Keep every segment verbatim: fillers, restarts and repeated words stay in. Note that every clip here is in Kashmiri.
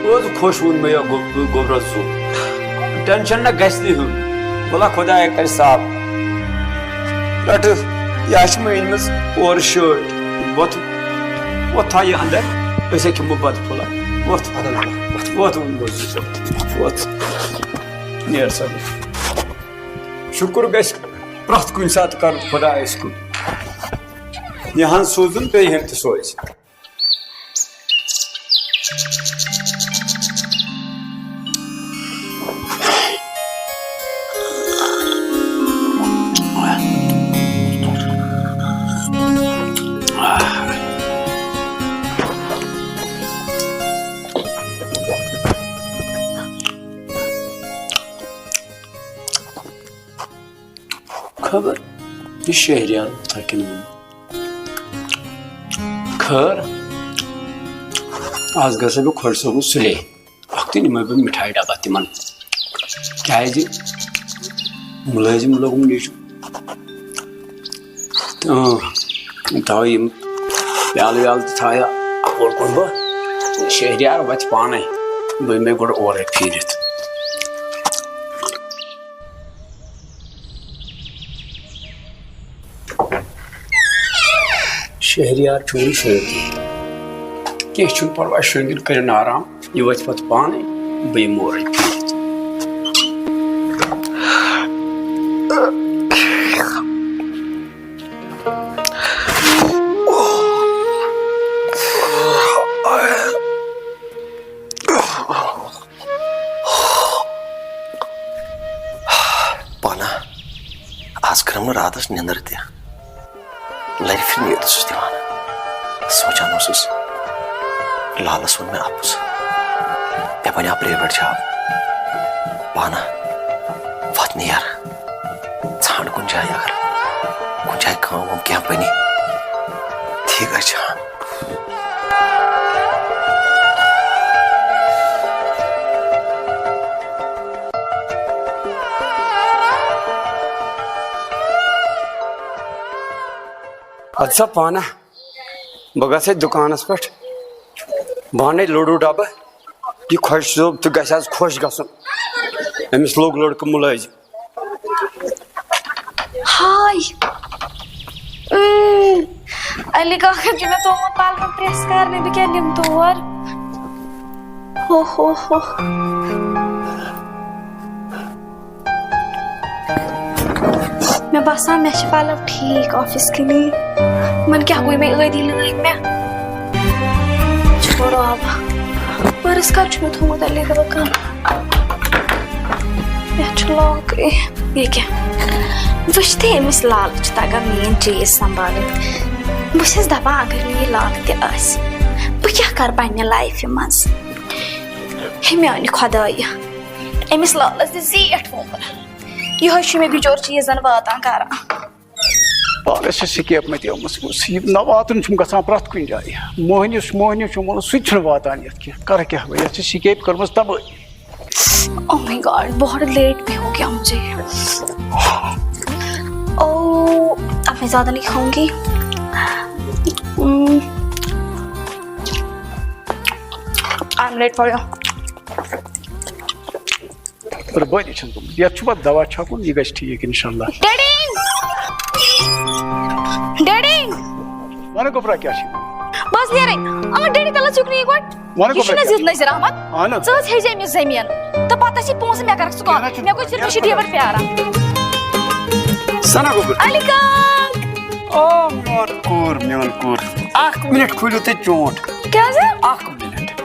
روز خۄش ووٚن مےٚ یہِ گو-، گوٚبرَس زُو۔ ٹٮ۪نشَن نہ گژھِ نہٕ ہیوٚن۔ وَلہ خۄدایا کَرِ صاف۔ رَٹہٕ، یہِ چھِ مےٚ أنۍمٕژ اورٕ شٲٹۍ۔ وۄتھ، وۄتھ تھاو یہِ اَندَر۔ أسۍ ہے کھٮ۪مو بَتہٕ پھوٚلہ۔ وۄتھ، وۄتھ، وۄتھ ووٚن مےٚ زُو۔ وۄتھ۔ نیر سا۔ شُکُر گژھِ پرٛٮ۪تھ کُنہِ ساتہٕ کَرُن خۄدایَس کُن۔ یہِ ہَن سوزُن، بیٚیہِ ہَن تہِ سوزِ۔ خبر، یہِ شہریار ووتھا کِنہٕ وُنہِ؟ خٲر، آز گژھٕ بہٕ خۄش صٲبُن سُلے۔ اکھتُے نِمے بہٕ مِٹھایہِ ڈبہ تِمن۔ کیازِ؟ مُلٲزِم لوٚگُم نیٚچُو۔ تہٕ، اۭں، تھاو یِم پیالہٕ ویالہٕ تہِ تھاو اپور کُن بہٕ۔ شہریار وَتہِ پانے۔ بہٕ یِمے گۄڈٕ اورے پھیٖرِتھ۔ شہریار چھُ وُنہِ شۄنٛگتھٕے۔ کینٛہہ چھُنہٕ پرواے، شۄنٛگِن کٔرِن آرام۔ یہِ وَتھِ پَتہٕ پانَے، بہٕ یِمہٕ اورَے پھیٖرِتھ۔ پانا، آز کٔرٕم نہٕ راتس نیٚنٛدٕر تہِ۔ لرِ پھِرِ نیٖرِتھ چھُس دِوان۔ سونٛچان اوسُس، لالس ووٚن مےٚ اَپُز۔ مےٚ بنیٛاو private job۔ پانا، وۄتھ نیر۔ ژھانٛڈ کُنہِ جایہِ، اگر کُنہِ جایہِ کٲم وٲم کینٛہہ بنہِ، ٹھیٖک حظ چھُ۔ اَدٕ سا پانہ، بہٕ گژھٕ دُکانَس پٮ۪ٹھ، بہٕ اَنَے لُڈو ڈَبہٕ۔ یہِ خۄش صٲب تہِ گژھِ آز خۄش گژھُن۔ أمِس لوٚگ لٔڑکہٕ مُلٲزِم۔ ہاے۔ اۭں۔ علی کاکَن چھُ مےٚ تھوٚومُت پَلوَن پرٛٮ۪س کَرنہِ، بہٕ کیٛاہ نِمہٕ تور؟ ہو، ہو، ہو۔ مےٚ باسان، مےٚ چھِ پَلو ٹھیٖک آفِس کِنی۔ یِمَن کیٛاہ گوٚو، یِمَے ٲدی لٲگۍ مےٚ۔ چھُ رۄب۔ پٔرٕس کَتہِ چھُ مےٚ تھوٚومُت علی کاکَن؟ یتھ چھُ لاکٕے۔ یہِ کیٛاہ؟ وٕچھ تہِ، أمِس لالہٕ چھُ تگان میٛٲنۍ چیٖز سنبھالٕنۍ۔ بہٕ چھَس دپان، اگر نہٕ یہِ لالہٕ تہِ آسہِ، بہٕ کیٛاہ کرٕ پننہِ لایفہِ منٛز؟ ہے میٛانہِ خۄدایہِ، أمِس لالس دِ زیٖٹھ وُمبر۔ یِہوٚے چھُ مےٚ بِچور چیٖزن واتان کران۔ پانس چھِ سِکیپ مَتیمٕژ، یہِ نہ واتُن چھُم گژھان پرٛٮ۪تھ کُنہِ جایہِ۔ موہنیوٗ چھُ، موہنیوٗ چھُم ووٚنمُت، سُہ تہِ چھُنہٕ واتان یَتھ کینٛہہ۔ کَرٕ کیٛاہ بہٕ؟ یَتھ چھِ سِکیپ کٔرمٕژ تَبٲہی۔ Oh my God, बहुत लेट भी हो गया मुझे। Oh, अब मैं ज़्यादा नहीं खाऊंगी। Hmm, I'm late for you. بربٲدی چھَس گٔمٕژ۔ یَتھ چھُ پَتہٕ دوا چھَکُن، یہِ گژھِ ٹھیٖک اِنشاءاللہ۔ ڈیڈی! ڈیڈی! وَنہٕ گوٚبرا کیٛاہ چھِ؟ بہٕ ٲسٕس نیرٕنۍ۔ آ، ڈیڈی، تَلہٕ حظ یُکنُے یہِ گۄڈٕ۔ وَنہٕ یہِ چھُنہٕ گوٚبرا حظ یُتھ کیٛاہ چھِ؟ نذیر احمد۔ اَہَن حظ۔ ژٕ حظ ہیٚچھ أمِس زٔمیٖن۔ تہٕ پَتہٕ چھِ پونٛسہٕ مےٚ کَرَکھ ژٕ کینٛہہ نہ چھُنہٕ، ژٕ چھِ پَرواے۔ ڈیوَر پیاران۔ سَنا گوٚبُر۔ علی کاک! او، میون کوٗر، میون کوٗر۔ اَکھ مِنٹ کھوٗلِو تُہۍ چونٛٹھ۔ کیٛازِ؟ اَکھ مِنٹ۔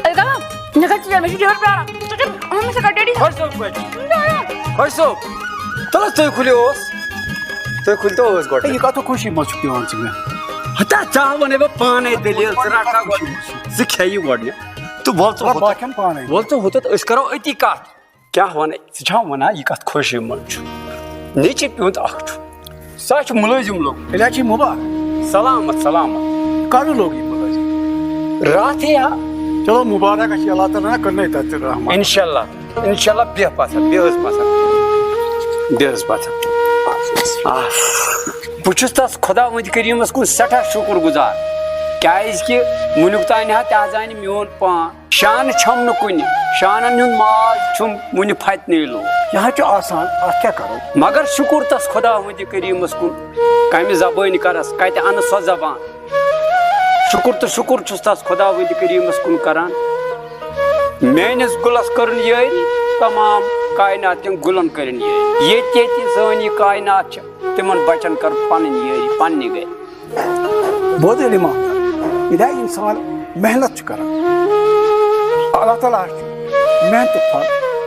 الگا، مےٚ کَتہِ ژیر، مےٚ چھُ ڈیوَر پیاران۔ ژٕ چھُکھ، اَہَن، مےٚ چھُ کَتہِ ڈیڈی؟ خۄش صٲب کَتہِ چھُ؟ خۄش صٲب، تَلہٕ حظ تُہۍ کھُلِو اوس۔ تُہۍ کھُلۍ تو اوس گۄڈٕ۔ ہے، یہِ کَتھ خوشی منٛز چھُکھ یِوان ژٕ مےٚ؟ ہتا، ژٕ ہا وَنے بہٕ پانَے دٔلیٖل، ژٕ رَٹ سا گۄڈٕ۔ ژٕ کھےٚ یہِ گۄڈٕ۔ تہٕ وَل ژٕ وَلہٕ ہوٚتَتھ۔ بہٕ کھٮ۪مہٕ پانَے۔ وَل ژٕ ہوٚتَتھ، أسۍ کَرو أتی کَتھ۔ کیٛاہ وَنَے؟ ژٕ چھا وَنان یہِ کَتھ خوشی منٛز چھُ؟ نیٚچِو پیوٚنٛد اَکھ چھُ۔ سُہ ہا چھُ مُلٲزِم لوٚگ۔ تیٚلہِ ہا چھِ یہِ مُبارک۔ سلامت، سلامت۔ کَرُن لوٚگ یہِ مُلٲزِم؟ راتھٕے ہا۔ چلو مُبارک، اَسہِ چھِ اللہ تعالیٰ ہَن کٔرنَے تَتھ تہِ رحمت۔ اِنشاءاللہ، اِنشاءاللہ، بیٚہہ پَتھَر، بیٚہہ حظ پَتھَر۔ بیٚہہ حظ پَتھَر۔ آ، بہٕ چھُس تَس خۄداوندِ کریٖمَس کُن سٮ۪ٹھاہ شُکُر گُزار۔ کیازِ کہِ وُنیُک تانۍ ہا تہِ حظ آیہِ نہٕ میون پان۔ شانہٕ چھَم نہٕ کُنہِ، شانن ہُنٛد ماز چھُم وُنہِ پھتنٕے لوٚگ۔ یہِ حظ چھُ آسان، اَتھ کیٛاہ کَرو؟ مگر شُکُر تس خۄداوندِ کریٖمس کُن، کمہِ زبٲنۍ کرس، کتہِ انہٕ سۄ زبان؟ شُکُر تہٕ شُکُر چھُس تس خۄداوندِ کریٖمس کُن کران۔ میٲنِس گُلس کٔرٕن یٲری، تمام کاینات کٮ۪ن گُلن کٔرٕن یٲری۔ ییٚتہِ ییٚتہِ سٲنۍ یہِ کاینات چھِ، تِمن بچن کٔر پنٕنۍ یٲری پننہِ گرِ۔ بوز علی محمد، ییٚلہِ انسان محنت چھُ کران، اللہ تعالیٰ چھُ محنتُک پھل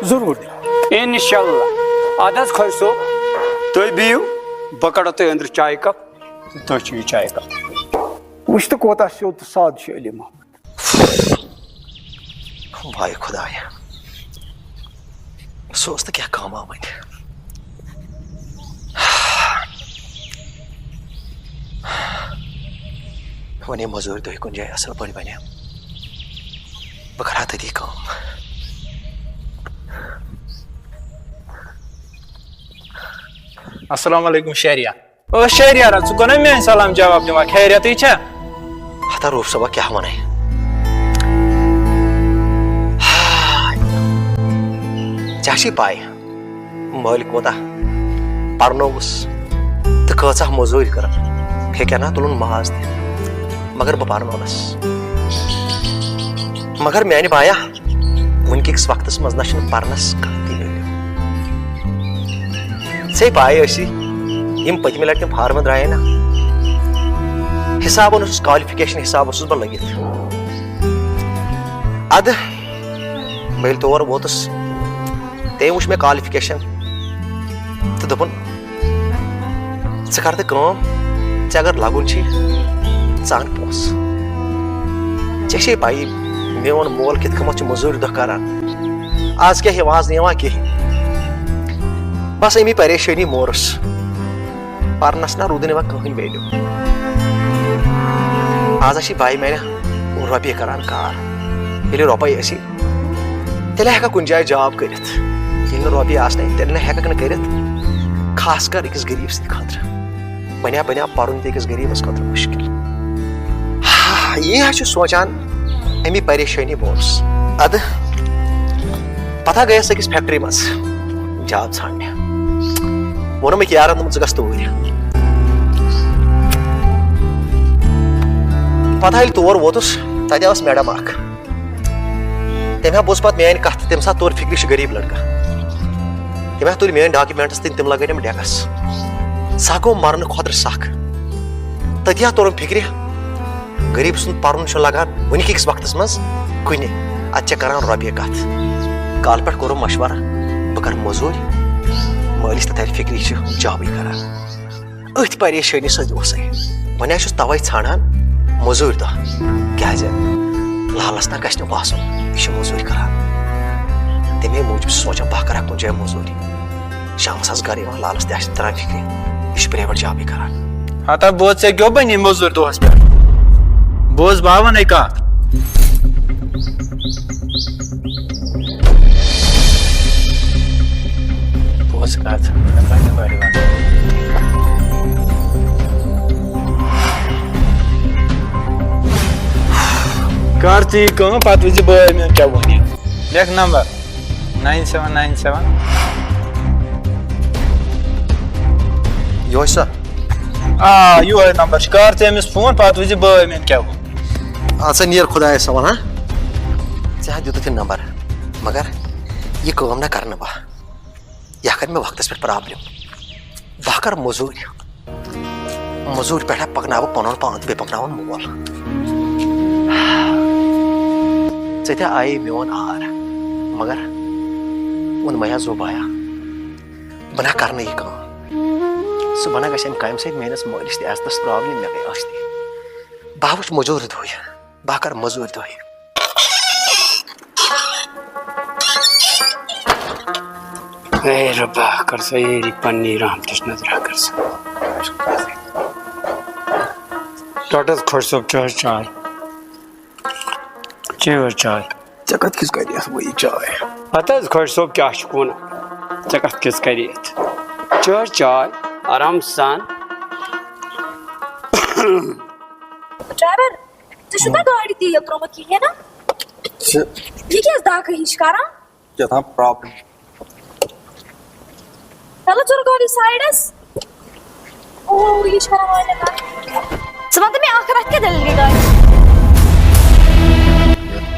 ضروٗر دِوان۔ انشاءاللہ۔ ادٕ حظ خۄش صٲب، تُہۍ بِہِو، بہٕ کڑو تۄہہِ أنٛدرٕ چایہِ کپ، تُہۍ چیٚیِو چایہِ کپ۔ وٕچھ تہٕ کوٗتاہ سیوٚد تہٕ سادٕ چھُ علی محمد۔ واے خدایا، سُہ اوس نہٕ کینٛہہ کٲم آمٕتۍ۔ وۄنۍ یہِ مٔزوٗرۍ دۄہہِ کُنہِ جایہِ اَصٕل پٲٹھۍ بَنیٛا، بہٕ کَرٕ ہا تٔتی کٲم۔ السلام علیکم شہریار۔ او شہریارا، ژٕ کونہ میٲنۍ سلام جواب دِوان؟ خیریتٕے چھا؟ ہتا روٗپ صٲبا، کیٛاہ وَنَے؟ ژےٚ چھے پَے، مٲلۍ کوٗتاہ پَرنووُس تہٕ کۭژاہ مٔزوٗرۍ کٔرٕن۔ پھیٚکہِ اَنا تُلُن ماز تہِ، مگر بہٕ پَرنوونَس۔ مگر میٛانہِ بایا، وٕنکِکِس وقتس منٛز نہ چھُنہٕ پرنس کانٛہہ تہِ value۔ ژےٚ پاے ٲسی، یِم پٔتمہِ لٹہِ تِم فارم درایے نہ، حسابن اوسُس، qualification حساب اوسُس بہٕ لٔگِتھ۔ ادٕ بہٕ ییٚلہِ تور ووتُس، تٔمۍ وٕچھ مےٚ qualification تہٕ دوٚپُن، ژٕ کر تہٕ کٲم، ژےٚ اگر لگُن چھُے، ژٕ ان پونٛسہٕ۔ ژےٚ چھے پَیی، میون مول کِتھ کٔنۍ چھُ مٔزوٗرۍ دۄہ کران۔ از کیٛاہ ہیوان نِوان کِہیٖنۍ۔ بس اَمی پریشٲنی مورُس۔ پرنس نہ روٗدُے نہٕ وۄنۍ کٕہٕنۍ value۔ از ہا چھِ پَے مےٚ رۄپیہِ کران کار۔ ییٚلہِ رۄپَے ٲسی، تیٚلہِ ہٮ۪ککھ کُنہِ جایہِ job کٔرِتھ۔ ییٚلہِ نہٕ رۄپیہِ آسنَے، تیٚلہِ نہٕ ہٮ۪ککھ نہٕ کٔرِتھ۔ خاص کر أکِس غریٖب سٕنٛدِ خٲطرٕ۔ بنیٛا، بنیٛا پَرُن تہِ أکِس غریٖبَس خٲطرٕ مُشکِل۔ ہا، یی حظ چھُ سونٛچان، اَمی پریشٲنی بوز۔ اَدٕ پَتہٕ گٔیَس أکِس factory منٛز job ژھانٛڈنہِ۔ ووٚنُم أکۍ یارَن، دوٚپُن، "ژٕ گژھ توٗرۍ۔" پَتہٕ ییٚلہِ تور ووتُس، تَتہِ ٲس madam اَکھ۔ تٔمۍ ہا بوٗز پتہٕ میٲنۍ کتھ، تٔمۍ سا توٚر فکرِ، یہِ چھُ غریٖب لڑکہٕ۔ تٔمۍ ہا تُلۍ میٲنۍ documents تہٕ تِم لگٲے تٔمۍ desk۔ سُہ ہا گوٚو مرنہٕ خٲطرٕ سکھ۔ تٔتی ہا توٚرُم فکرِ، غریٖب سُنٛد پرُن چھُ لگان وٕنہِ کِس وقتس منٛز کُنہِ۔ اتھ چھےٚ کران رۄپیہِ کتھ۔ کالہٕ پٮ۪ٹھ کوٚرُم مشورٕ، بہٕ کرٕ مٔزوٗرۍ۔ مٲلِس تہِ ترِ فکرِ، یہِ چھُ jobٕے کران۔ أتھۍ پریشٲنی سۭتۍ اوسُے۔ وۄنۍ حظ چھُس توے ژھانڈان مٔزوٗرۍ دۄہ۔ کیازِ؟ لالس نہ گژھِ نہٕ باسُن، یہِ چھُ مٔزوٗرۍ کران۔ تَمے موٗجوٗب چھُس سونٛچان، بہٕ ہا کرٕ ہا کُنہِ جایہِ مٔزوٗرۍ۔ شامس آسہٕ گرٕ یِوان، لالس تہِ آسہِ نہٕ تران فِکرِ، یہِ چھُ private jobٕے کران۔ ہتا بہٕ ژےٚ گیوٚو بنی مٔزوٗرۍ دۄہس پٮ۪ٹھ۔ بوز باونے کتھ۔ بوز کتھ، مےٚ پننہِ بارِ ونہٕ۔ کر ژٕ یہِ کٲم، پتہٕ وٕچھ زِ بٲے میون کیٛاہ وَنہِ۔ لیکھ number, nine seven nine seven۔ یِہوٚے سا؟ آ، یِہوٚے نمبر چھُ۔ کر ژٕ أمِس فون، پتہٕ وٕچھ زِ بٲے میون کیٛاہ ووٚن۔ اَدٕ سا نیر خۄدایَس حوال، ہا؟ ژےٚ ہا دیُتُتھ یہِ نمبر، مگر یہِ کٲم نہ کرٕ نہٕ بہٕ۔ یہِ ہا کرِ مےٚ وقتس پٮ۪ٹھ problem۔ بہٕ ہا کرٕ مٔزوٗرۍ۔ مٔزوٗرۍ پٮ۪ٹھ ہا پکناوٕ پنُن پان تہٕ بیٚیہِ پکناوُن مول۔ ژےٚ تہِ آیے میون آر، مگر ووٚن مےٚ ہا زوبایا، بہٕ نہ کرٕ نہٕ یہِ کٲم۔ سُہ بنا گژھِ امہِ کامہِ سۭتۍ میٲنِس مٲلِس تہِ عزتس problem، مےٚ گٔے عزتی۔ بہٕ ہا وٕچھٕ مٔزوٗرۍ دۄہٕے، بہٕ ہا کرٕ مٔزوٗرۍ دۄہٕے۔ اے ربا، کر سا ییری پننی رحمتٕچ نظرا کر سا۔ رٹ حظ خۄش صٲب، چےٚ حظ چاے۔ چیٚیِو حظ چاے۔ ژےٚ کتھ کِژھ کرِ یتھ وۄنۍ یہِ چاے؟ ہتہٕ حظ خۄش صٲب، کیٛاہ چھُکھ ونان؟ ژےٚ کتھ کِژھ کرِ یتھ؟ چےٚ حظ چاے، آرام سان۔ ڈرایور، ژےٚ چھُکھ نا گاڑِ تیٖل ترٛوومُت کِہیٖنۍ نا؟ چھِ یہِ کیٛازِ دَکہٕ ہِش کران؟ کیٛاہ تام پرابلم۔ چلو، ژٕ رُکاو یہِ سایڈس۔ او، یہِ چھِ کران واریاہ کَتھ۔ ژٕ وَن تہٕ مےٚ اَکھ کَتھ، اَتھ کیٛاہ دٔلیٖل گٔے گاڑِ؟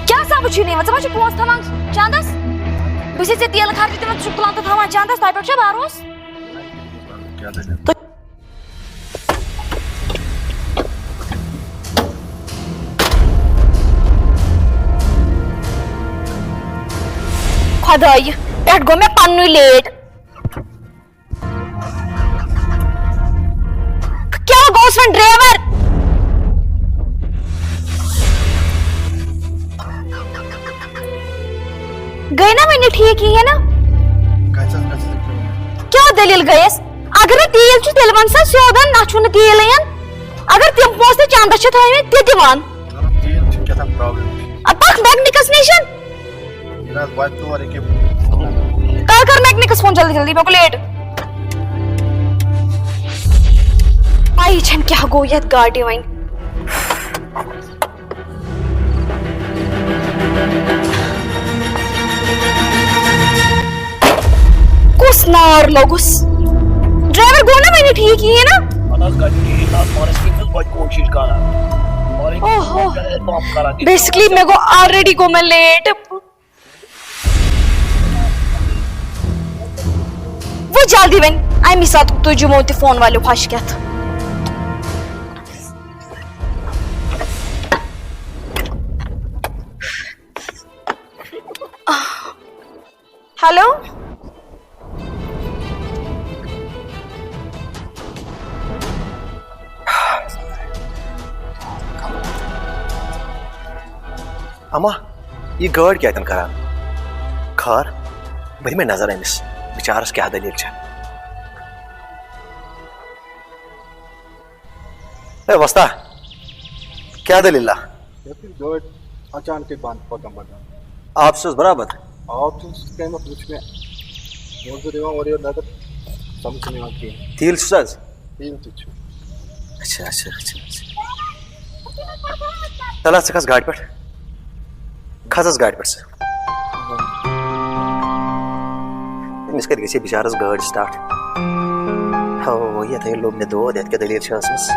کیٛاہ سَمجھ چھُے نہٕ یِوان؟ ژٕ ما چھُکھ پونٛسہٕ تھاوان چَندَس؟ بہٕ چھَسے ژےٚ تیٖلہٕ خرچہٕ دِوان، ژٕ چھُکھ تُلان تہٕ تھاوان چَندَس، تۄہہِ پٮ۪ٹھ چھا بَروسہٕ؟ کیٛاہ دٔلیٖل؟ تُہۍ خۄدایہِ، پٮ۪ٹھ گوٚو مےٚ پننُے لیٹ۔ کیٛاہ گوٚوس وۄنۍ ڈرایور؟ گٔے نا وۄنۍ ٹھیٖک کِہیٖنۍ نہٕ؟ کیٛاہ دٔلیٖل گٔیَس؟ اگر نہٕ تیٖل چھُ، تیٚلہِ وَن سا سیوٚد، نہ چھُنہٕ تیٖلٕے۔ اگر تِم پونٛسہٕ تہِ چندَس چھِ تھٲومٕتۍ، تہِ دِوان۔ مطلب، تیٖل چھُ کیٛاہ تام پرابلم۔ اَدٕ پَکھ میکنِکَس نِش۔ یہِ نہ حظ واتہِ تور ییٚکیٛاہ۔ کر کر میکنِکَس فون جلدی جلدی، مےٚ گوٚو لیٹ۔ پَیی چھَنہٕ کیٛاہ گوٚو یَتھ گاڑِ وۄنۍ۔ کُس نار لوٚگُس؟ ڈرایور گوٚو نا وۄنۍ ٹھیٖک کِہیٖنۍ نا؟ اَہَن حظ، گَرِ ٹھیٖک، اَتھ پانَس کِنۍ چھُس بَچہِ کوٗشِش کران۔ اوہ، اوہ۔ پمپ کران۔ بیسکلی مےٚ گوٚو آلریڈی گوٚو مےٚ لیٹ۔ وۄنۍ جلدی وۄنۍ، اَمی ساتہٕ تُج جُمو تہِ فون والیو پھش کیٛاہ تہٕ۔ ہیلو۔ اما، یہِ گٲڑۍ کیٛاتٮ۪ن کران؟ خٲر، بہٕ دِمے نظر أمِس، بِچارس کیٛاہ دٔلیٖل چھےٚ۔ اے وۄستا، کیٛاہ دٔلیٖلہ؟ یَتھ گٔے گٲڑۍ اچانکٕے بنٛد پکان پکان۔ آب چھُس برابر؟ آب چھُس کَمیُک وٕچھ مےٚ۔ مےٚ اوس یِوان اورٕ یورٕ نظر، سمجھ چھُنہٕ یِوان کِہیٖنۍ۔ تیٖل چھُس حظ؟ تیٖل تہِ چھُ۔ اچھا، اچھا، اچھا، اچھا۔ تَلہٕ حظ، ژٕ کھس گاڑِ پٮ۪ٹھ۔ کھس حظ گاڑِ پٮ۪ٹھ ژٕ۔ أمِس کَتہِ گژھِ ہے بِچارَس گٲڑۍ سٹاٹ؟ ہو، یَتھ ہے لوٚب مےٚ دود، یَتھ کیٛاہ دٔلیٖل چھِ ٲسمٕژ؟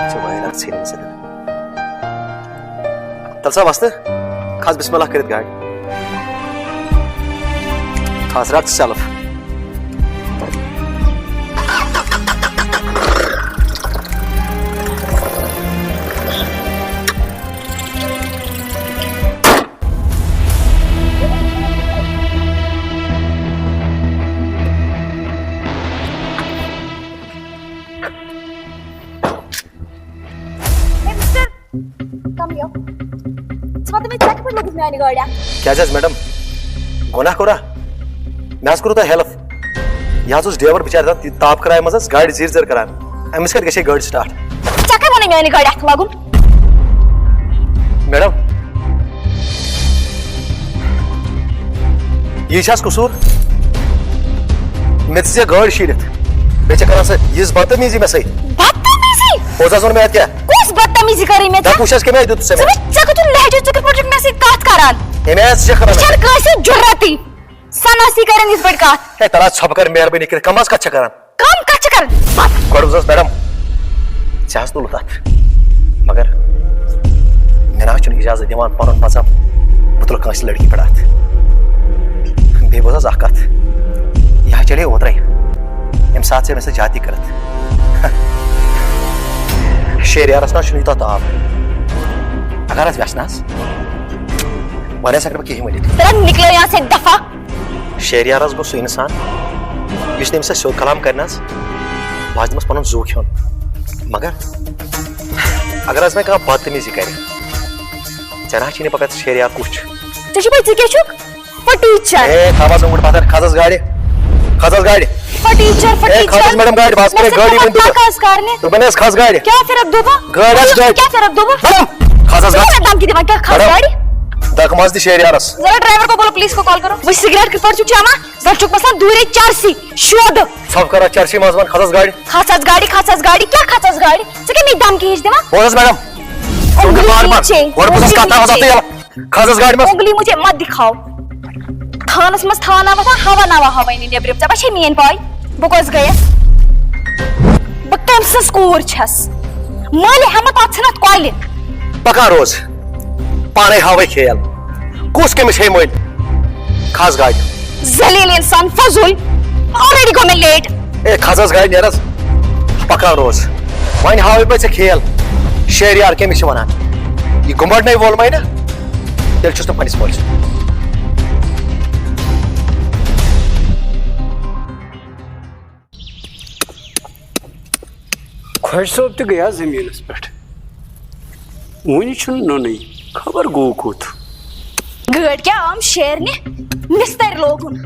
یہِ چھِ واریاہ ژھیٚنمٕژ۔ تَلہٕ سا وۄستہٕ، کھس بسم اللہ کٔرِتھ گاڑِ۔ کھس رَٹ ژٕ self. Hey, mister, come here. ژٕ وَن تہٕ مےٚ، ژےٚ کِتھ پٲٹھۍ لوٚگُتھ میٛانہِ گاڑِ اَتھٕ؟ کیٛازِ حظ میڈم؟ گۄناہ کوٚرا؟ مےٚ حظ کوٚروٕ تۄہہِ ہیلپ۔ یہِ حظ اوس ڈرایور بِچارٕ تَتھ تاپہٕ کَرایہِ منٛز حظ گاڑِ زیٖر زیٖر کَران۔ أمِس کَتہِ گژھِ ہے گٲڑۍ سٹاٹ؟ ژےٚ کَتہِ ووٚنُے میٛانہِ گاڑِ اَتھٕ لاگُن؟ میڈم، یہِ چھا اَسہِ قصوٗر؟ مےٚ دِژ ژےٚ گٲڑۍ شیٖرِتھ، بیٚیہِ چھےٚ کران سۄ یِژھ بدتمیٖزی مےٚ سۭتۍ۔ بدتمیٖزی؟ پوٚز حظ ووٚن مےٚ اَتہِ کیٛاہ؟ کُس بدتمیٖزی کٔرٕے مےٚ ژےٚ؟ ژےٚ وٕچھ حظ کَمہِ آیہِ دیُت ژےٚ ژٕ مےٚ؟ وٕچھ، ژےٚ کِتھ پٲٹھۍ چھُکھ مےٚ سۭتۍ کَتھ کران؟ ییٚمہِ آیہِ حظ ژٕ چھَکھ کران ژےٚ مےٚ چھَنہٕ سۭتۍ۔ کٲنٛسہِ ہُنٛد جُرتی۔ سَناسی کران یِتھ پٲٹھۍ کَتھ۔ ہے، تَلہٕ حظ ژھۄپہٕ کر مہربٲنی کٔرِتھ، کَم حظ کَتھ چھےٚ کران؟ کَم کَتھ چھِ کران؟ بَس۔ گۄڈٕ بوز حظ میڈم، ژےٚ حظ تُلُتھ اَتھ، مگر مےٚ نہ حظ چھُنہٕ اِجازت دِوان پَنُن مذہب، بہٕ تُلہٕ کٲنٛسہِ لٔڑکی پٮ۪ٹھ اَتھ۔ بیٚیہِ بوز حظ اَکھ کَتھ، یہِ حظ چلے اوترَے، ییٚمہِ ساتہٕ ژےٚ مےٚ سۭتۍ زیادتی کٔرٕتھ۔ شیریارَس نہ حظ چھُنہٕ یوٗتاہ تاپھ، اگر حظ وٮ۪ژھ نہ حظ، وۄنۍ حظ ہٮ۪کہٕ نہٕ بہٕ کِہیٖنۍ ؤنِتھ۔ تیرا نکلو یہاں سے دفعہ۔ شیریارس گوٚو سُہ انسان، یُس نہٕ أمِس سۭتۍ سیوٚد کلام کرِ نہ حظ، بہٕ حظ دِمس پنُن زُو کھیوٚن۔ مگر اگر حظ مےٚ کانٛہہ بدتمیٖزی کرِ، ژےٚ نہ حظ چھِی نہٕ پتہ شیریار کُس چھُ۔ ژےٚ چھُے پَے ژٕ کیٛاہ چھُکھ؟ فٹیٖچر۔ اے، تھاو حظ اوٚنٛگُج پتھر، کھس حظ گاڑِ، کھس حظ گاڑِ۔ فٹیٖچر، اے، کھس حظ فٹیٖچر۔ میڈم گاڑِ، بس مےٚ کر سۭتۍ گٲڑی چھُنہٕ وُنہِ تُلُن۔ پتہ حظ کرنہِ۔ تہٕ بہٕ نہ حظ کھس گاڑِ۔ کیا پھرک دو با؟ گٲڑۍ حظ گٲڑۍ۔ کیا پھرک دو با؟ میڈم، کھس حظ ژٕ گاڑِ۔ مےٚ دھمکی دِوان، کیٛاہ کھس میڈم، گاڑِ؟ دکہٕ ماز دِ شیریارس۔ ذرا ڈرائیور کو بولو، پولیس کو کال کرو۔ وۄنۍ سگریٹ کِتھ پٲٹھۍ چھُکھ چٮ۪وان؟ زَن چھُکھ باسان دوٗرے چرسی، شودٕ۔ ژھۄپہٕ کر اَتھ چرسی منٛز، وَن کھس حظ گاڑِ۔ کھس حظ گاڑِ، کھس حظ گاڑِ، کیٛاہ کھس حظ گاڑِ؟ ژٕ کیٛاہ مےٚ دھمکی ہِش دِوان؟ بوز حظ میڈم، ژٕ وَن بار بار۔ مجھے، گۄڈٕ بوز حظ کَتھ، تھاو حظ اَتھ یَلہٕ۔ کھَس حظ گاڑِ منٛز۔ انگلی مجھے مت دِکھاو۔ تھانس منٛز تھانا وۄتھان، ہوا نوا ہوا نی نیٚبرِم۔ ژےٚ ما چھے میٛٲنۍ پاے بہٕ کۄس گٔیَس؟ بہٕ کٔمۍ سٕنٛز کوٗر چھَس؟ مٲلۍ ہٮ۪مہٕ تَتھ ژھٕنَتھ کۄلہِ۔ پَکان روز۔ پانَے ہاوَے کھیل۔ کُس کٔمِس ہے مٔلۍ؟ کھَس گاڑِ۔ ذلیل انسان، فضول۔ Already گوٚو مےٚ late۔ اے، کھَس حظ گاڑِ، نیر حظ۔ پَکان روز۔ وۄنۍ ہاوَے بہٕ ژےٚ کھیل۔ شہریار کٔمِس چھِ وَنان؟ یہِ گُمبَٹ نَے وولمَے نا، تیٚلہِ چھُس نہٕ پنٛنِس مٲلۍ سُنٛد۔ خۄش صٲب تہِ گٔیا زٔمیٖنَس پٮ۪ٹھ۔ وُنہِ چھُنہٕ نوٚنُے، خبر گوٚو کوٚت۔ گٲڑۍ کیٛاہ آم شیرنہِ، مِستٔرۍ لوگُن۔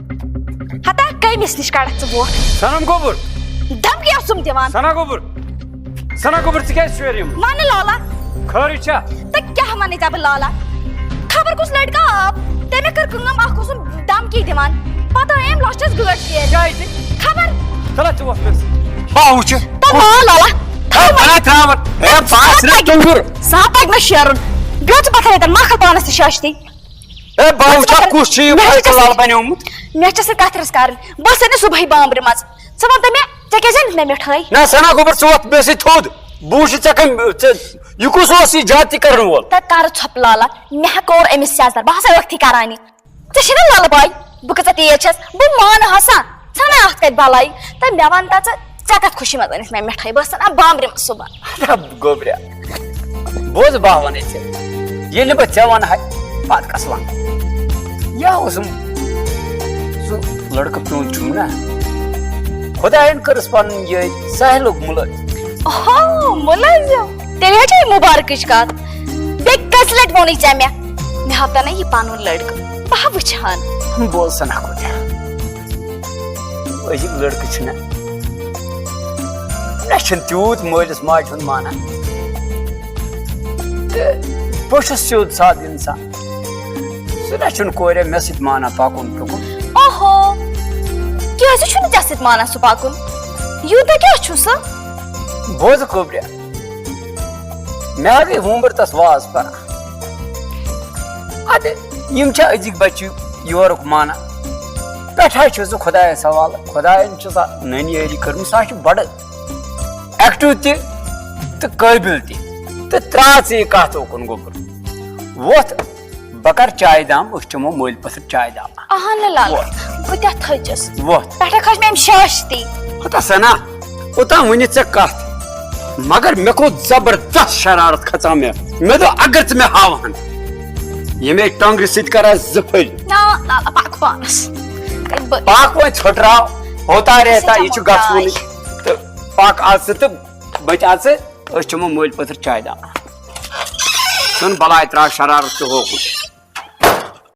ہتا کٔمِس نِش کَڑَکھ ژٕ ووٹ؟ صنم گوٚبُر۔ دھمکی ٲسٕم دِوان۔ ثنا گوٚبُر۔ ثنا گوٚبُر، ژٕ کیٛازِ شیرِ یِم؟ وَنہٕ لالا۔ خٲرٕے چھا؟ تہٕ کیٛاہ وَنَے ژےٚ بہٕ لالا؟ خبر کُس لٔڑکہٕ آو، تٔمۍ کٔر کٲم، اَکھ اوسُم دھمکی دِوان۔ پَتہٕ آیَم لاسٹَس گٲڑۍ شیرنہِ۔ کیٛازِ؟ خبر۔ چلو ژٕ وۄتھ مےٚ سۭتۍ۔ بہٕ وٕچھِ۔ تہٕ نا لالا، ہے، تھاو وۄنۍ۔ بہٕ ترٛاوَن۔ ہے، بہٕ آسہٕ نہٕ ٹۄنٛگُر۔ سا پَکہِ نہٕ شیرُن۔ بیٚیہِ ژٕ پَتھَر ییٚتٮ۪ن مَکھَل پانَس تہِ شاشتی۔ ہے، بہٕ وٕچھِ ہا کُس چھُ یہِ مےٚ چھِ فٲیدٕ لال بَنیومُت۔ مےٚ چھِ سۭتۍ کَتھ رَژھ کَرٕنۍ۔ بہٕ ٲسَے نہٕ صُبحٲے بامبرِ منٛز۔ ژٕ وَن تہٕ مےٚ، ژےٚ کیٛازِ أنِتھ مےٚ مِٹھٲے؟ نہ، ثنا گوٚبُر، ژٕ وۄتھ مےٚ سۭتۍ تھوٚد۔ بہٕ وٕچھِ ژےٚ کَمہِ، ژےٚ، یہِ کُس اوس یہِ زیادتی کَرَن وول؟ تَتہِ کَرٕ ژھۄپہٕ لالا۔ مےٚ ہا کوٚر أمِس سیٚزر، بہٕ ہسا ٲکھتھٕے کَران یہِ۔ ژےٚ چھے نا لَلہٕ پاے بہٕ کۭژاہ تیز چھَس؟ بہٕ مانہٕ ہسا، ژھٕنَے اَتھ کَتہِ بَلاے۔ تہٕ مےٚ وَن تہٕ ژٕ، ژےٚ کَتھ خوشی منٛز أنِتھ مےٚ مِٹھٲے؟ بہٕ ٲسَن اَتھ بامبرِ منٛز صُبحن۔ اَدٕ ہا گوٚبریا، بوز بہٕ ہا وَنَے ژےٚ۔ ییٚلہِ نہٕ بہٕ ژےٚ وَنہٕ ہا، پَتہٕ کَس وَنہٕ؟ یا اوسُم سُہ لٔڑکہٕ پیوٗنت چھُم نا، خۄدایَن کٔرٕس پَنٕنۍ یٲرۍ ساحلُک مُلٲزِم۔ اوہو، مُلٲزِم۔ تیٚلہِ حظ چھےٚ یہِ مُبارکٕچ کَتھ۔ بیٚیہِ کٔژِ لَٹہِ ووٚنُے ژےٚ مےٚ، مےٚ ہاو تَنہ یہِ پَنُن لٔڑکہٕ، بہٕ ہا وٕچھِ ہَن۔ بوز سا نا خۄدایا، أزِکۍ لٔڑکہٕ چھِنہ مےٚ چھِنہٕ تیوٗت مٲلِس ماجہِ ہُنٛد مانان۔ تہٕ بہٕ چھُس سیوٚد سادٕ اِنسان۔ سُہ نہ چھُنہٕ کورِ مےٚ سۭتۍ مانان پَکُن پِکُن۔ اوہو، کیٛازِ چھُنہٕ ژےٚ سۭتۍ مانان سُہ پَکُن؟ یوٗتاہ کیٛاہ چھُ سُہ؟ بوزٕ گوٚبریا، مےٚ ہا گٔے وُمبٕر تَس واز پَران۔ اَدٕ یِم چھا أزِکۍ بَچہِ یورُک مانان؟ پٮ۪ٹھٕ ہا چھُ سُہ خۄدایَس حوالہٕ۔ خۄدایَن چھُ سۄ نٔنۍ یٲری کٔرمٕژ، سۄ ہا چھِ بَڑٕ ایکٹیو تہِ تہٕ قٲبِل تہِ۔ تہٕ ترٛاو ژٕ یہِ کَتھ اوکُن گوٚبُر۔ وۄتھ، بہٕ کَرٕ چایہِ دام، أسۍ چٮ۪مو مٔلۍ پٔتھٕر چایہِ دام۔ اہن لالا، وۄتھ۔ بہٕ تہِ تھٔچِس۔ وۄتھ۔ پٮ۪ٹھٕ کھٔج مےٚ أمۍ شاشتی۔ ہتا ثنا، اوٚتام ؤنِتھ ژےٚ کَتھ، مگر مےٚ کھوٚت زبردست شرارت کھژان مےٚ۔ مےٚ دوٚپ، اگر ژٕ مےٚ ہاوہَن، ییٚمے ٹۄنٛگرِ سۭتۍ کَرٕ ہا زٕ پھٔلۍ۔ نا، لالا، پَکھ پانَس۔ بہٕ پَکھ وۄنۍ، ژھۄٹراو، ہوتا رہتا، یہِ چھُ گژھوُنٕے۔ تہٕ پَکھ آز ژٕ تہٕ بہٕ تہِ اَژٕ، أسۍ چٮ۪مو مٔلۍ پٔتھٕر چایہِ دام۔ ژھٕن بلاے، ترٛاو شرارت تہٕ ہوکُن۔